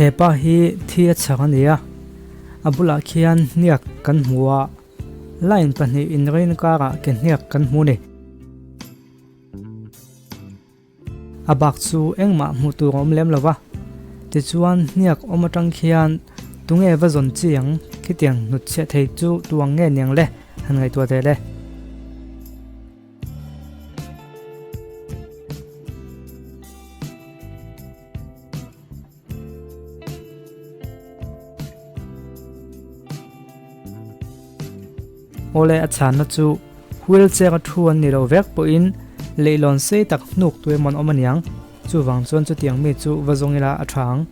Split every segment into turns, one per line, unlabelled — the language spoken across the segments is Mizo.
He pa hi thi a chhak a ni a, a bulah khian hniak kan hmu a, line pahnih inrein karah ke hniak kan hmu a ni. A bak chu engmah hmuh tur a awm lem lo va, tichuan hniak awm atang khian tunge va zawn chi ang khitiang hnutchhiah thei chu tuang nge niang le han ngaihtuah teh le. Awle a chhanna chu wheelchair a thu an ni lo vek pawhin leihlawn sei tak hnuk tu emaw an awm aniang, chuvang chuan chutiang mi chu va zawng ila a tha ang.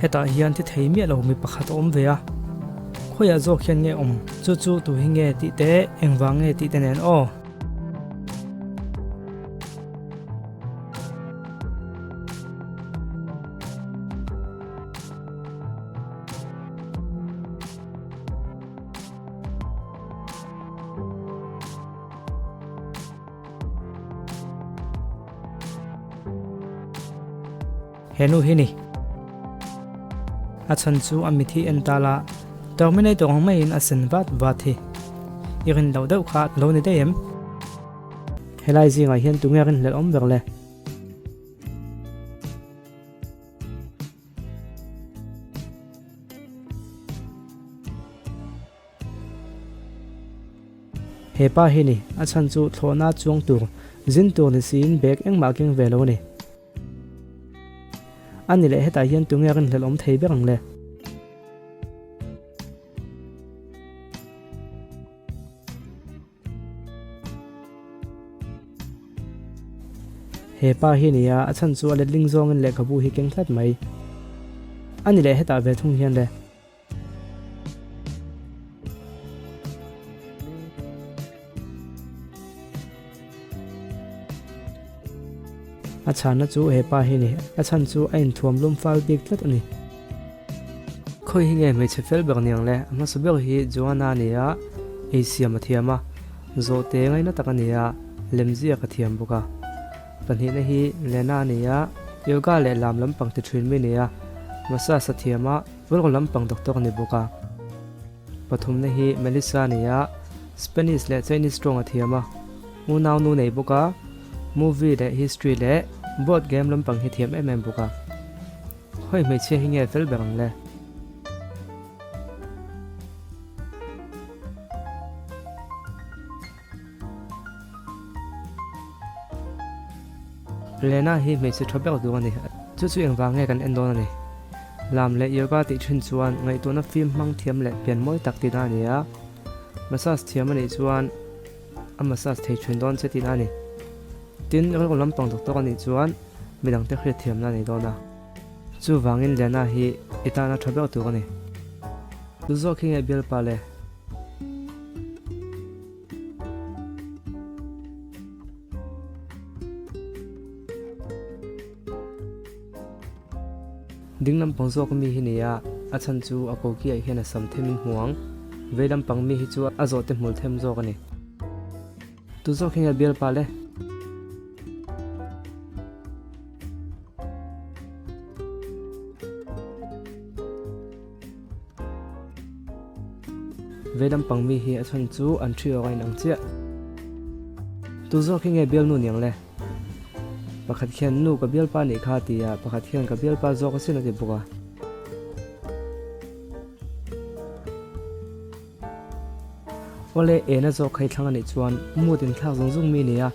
Hetah hian thi thei miah lo mi pakhat a awm ve a, khawiah zawk hian nge awm chu chu tu hi nge tih te engvang nge tih te nen aw. He nu hi ni. A chhan chu a mithi en ta la, Terminator ang maiin a sen vat vat hi. I rin loh deuh kha lo ni daih em? Helai zingah hian tunge rinhlelh awm ber le? He pa hi ni, a chhan chu thlawhna chuang tur, zin tur ni siin bag engmah keng ve lo a ni. A ni leh hetah hian tunge rinhlelh awm thei ber ang le? He pa hi a ni a, a chhan chu a letling zawngin lehkhabu hi keng tlat mai. A ni leh hetah ve thung hian le. A chhanna chu he pa hi a ni, a chhan chu a inthuam lum fal bik tlat a ni. Khawi hi nge hmeichhe fel ber niang le? A hmasa ber hi Joanna a ni a, ei siam a thiam a, zawhte ngaina tak a ni a, lemziak a thiam bawk a. Pahnihna hi Lena a ni a, yoga leh lam lampang ti thin mi a ni a, massage a thiam a, vawlh lampang doctor a ni bawk a. Pathumna hi Melissa a ni a, Spanish leh Chinese tawng a thiam a, unau nu nei bawk a, movie leh history leh board game lampang hi thiam em em bawk a. Hawi hmeichhia hi nge fel ber ang le? Lena hi hmeichhe tha ber duh a ni. Chu chu engvang nge kan en dawn a ni. Lam leh yoga tih thin chuan ngaihtuahna fim hmang thiam leh pian mawi tak tihna a ni a. Massage thiam a nih chuan a massage thei thin dawn che tihna a ni. Tin, rilru lampang doctor a nih chuan midangte hriatthiamna a nei dawn a. Chuvangin Lena hi i tana tha ber tur a ni. Tu zawk hi nge bialpa le? Ding lampang zawk mi hi nia, a chhan chu a kokiah hian a sam themin hmu ang. Vei lampang mi hi chu a zawhte hmul them zawk a ni. Tu zawk hi nge bialpa le? Vei lampang mi hi a chhan chu an thi awk a inang chiah. Tu zawk hi nge bialnu niang le? Pakhat khian nu ka bialpa nih kha a ti a, pakhat hian ka bialpa zawk asin a ti bawk a. Awle ena zawk kha i thlang anih chuan mood in thlak zung zung mi nia,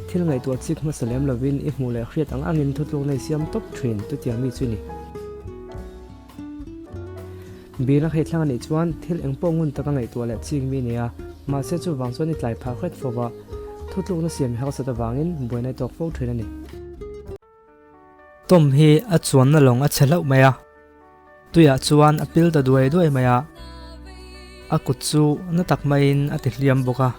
thil ngaihtuah chik hmasa lem lovin i hmuh leh hriat ang angin thutlukna i siam tawp thin chutiang mi chu i ni. Bina kha i thlang anih chuan thil eng pawh ngun taka ngaihtuah leh chik mi nia, mahse chuvang chuan i tlai phah hret fo va, thutlukna siam i harsat avangin buaina i tawk fo thin a ni. Tom hi a chuanna lawng a chhe hlauh mai a. Tuiah chuan a pil ta duai duai mai a, a kut chu na tak maiin a ti hliam bawk a.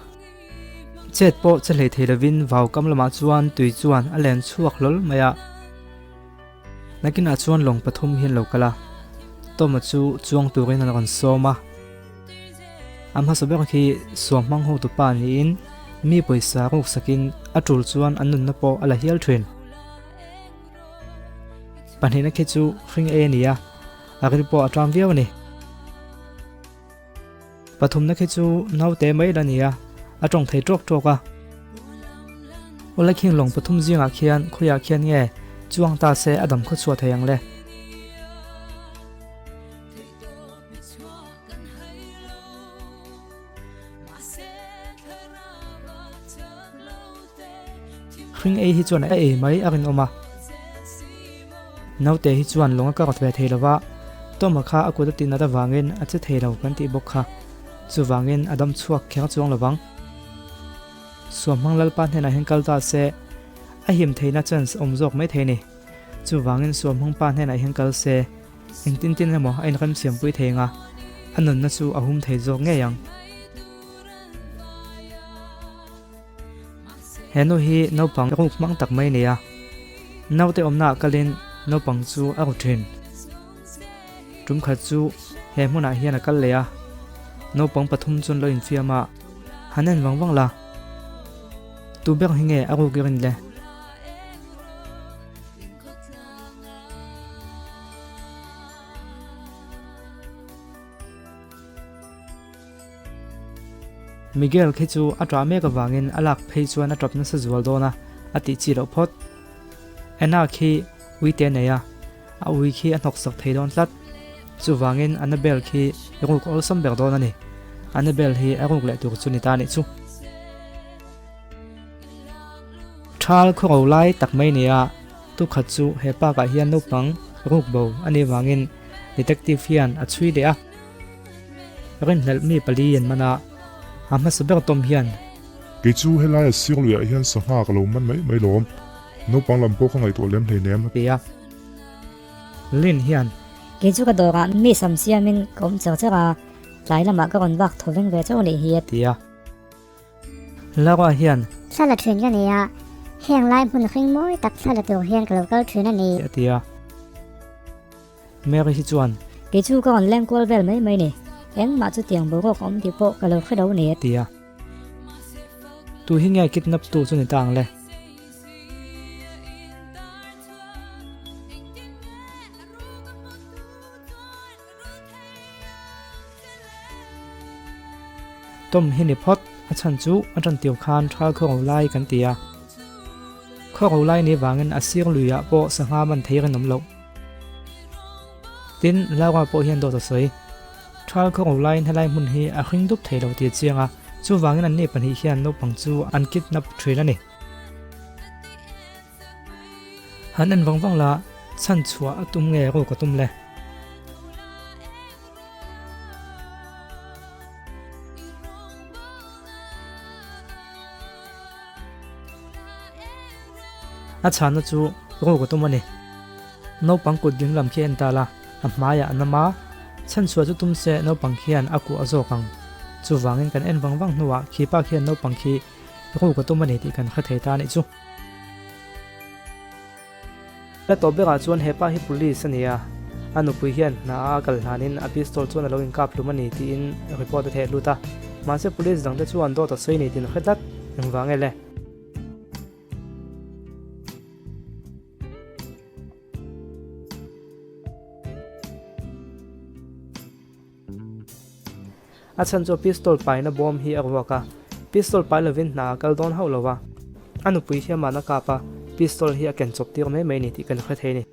Chet pawh che hlei thei lovin vau kam lamah chuan tui chuan a len chhuak hlawl mai a. Nakinah chuan lawng pathum hi an lo kal a, Tom-a chu chuang turin an rawn sawm a. A hmasa ber khi suam hmang hotu pa niin mi pawisa ruksakin a tul chuan an nunna pawh a la hial thin. Pahnihna khi chu hring ei a ni a, a ril pawh a ṭam viau a ni. Pathumna khi chu naute mai la ni a, a ṭawng thei ṭawk ṭawk a. Awle khing lawng pathum zingah khian khawiah khian nge chuang ta se a dam khaw chhuah thei ang le? Hring ei hi chuan a ei mai a rinawm a. Naute hi chuan lawng a kar ve thei lo va, Tawma kha a kut a tih nat avangin a che thei lo kan tih bawk kha. Chuvangin a dam chhuak kher chuang lo vang. Suamhmang Lalpa hnenah hian kal ta se, a him theihna chance awm zawk mai thei a ni. Chuvangin Suamhmang pa hnenah hian kal se, engtin tin emaw a inremsiampui thei ang a, a nunna chu a hum thei zawk ngei ang. He nu hi naupang ruk hmang tak mai a ni a, naute awmna ah kalin naupang chu a ru thin. Tum khat chu he hmunah hian a kal leh a, naupang pathum chuan lo infiam a, han en vang vang la, tu ber hi nge a ruk i rin le? Miguel khi chu a ṭah mek avangin a lak phei chuan a ṭap nasa zual dawn a, a tih chi loh phawt. Anna khi ui te a nei a, a ui khi a hnawksak thei dawn tlat. Chuvangin Annabelle khi ruk awlsam ber dawn a ni. Annabelle hi a ruk leh tur chu ni ta nih chu. Thal khawro lai tak mai nia, tukhat chu he park ah hian naupang ruk bo a nih vangin detective hian a chhui leh a. Rinhlelh mi pali an man a, a hmasa ber tawm hian.
Kei chu helai a sir luiah hian sangha ka lo man mai mai lawm, naupang lam pawh ka ngaihtuah lem hleinem.
A ti a. Lin hian.
Kei chu ka dawrah mi sam siamin ka awm cher cher a, tlai lamah ka rawn vak thaw veng ve chauh a nih hi a
ti a. Laura hian.
Thla la thin ka ni a, heng lai hmun hring mawi tak thla la tur hian ka lo kal thin a ni.
A ti a. Mary hi chuan.
Kei chu ka rawn leng kual vel mai mai ni, engmah chutiang boruak a awm tih pawh ka lo hre lo ni.
A ti a. Tu hi nge kidnap tu chu ni ta ang le? Tom hi ni phawt, a chhan chu a tan tir khan thal khaw ro lai kan ti a. Khaw ro lai ni vangin a sir luiah pawh sangha man thei rinawm loh. Tin, Laura pawh hian dawt a sawi. Thal khaw ro laiin helai hmun hi a hring dup thei lo tih a chiang a, chuvangin anni pahnih hian naupang chu an kidnap thin a ni. Han en vang vang la, chhan chhuah a tum nge ruk a tum le? A chhanna chu ruk a tum a ni. Naupang kut ding lam khi en ta la, a hmaiah a nam a, chhan chhuah chu tum se naupang khian a kuah zawk ang. Chuvangin kan en vang vang hnuah khipa khian naupang khi ruk a tum a ni tih kan hre thei ta a nih chu. La tawp berah chuan hepa hi police a ni a, a nupui hian hna a kal hlanin a pistol chuan a lo inkap hlum a ni tiin report a theh lut a, mahse police dangte chuan dawt a sawi ni tiin hre tlat, engvang e le? A chhan chu a pistol paina bawm hi a ruak a, pistol pai lovin hna a kal dawn hauh lo va, a nupui hian mahna kap a, pistol hi a ken chawp tir mai mai a ni tih kan hre thei a ni.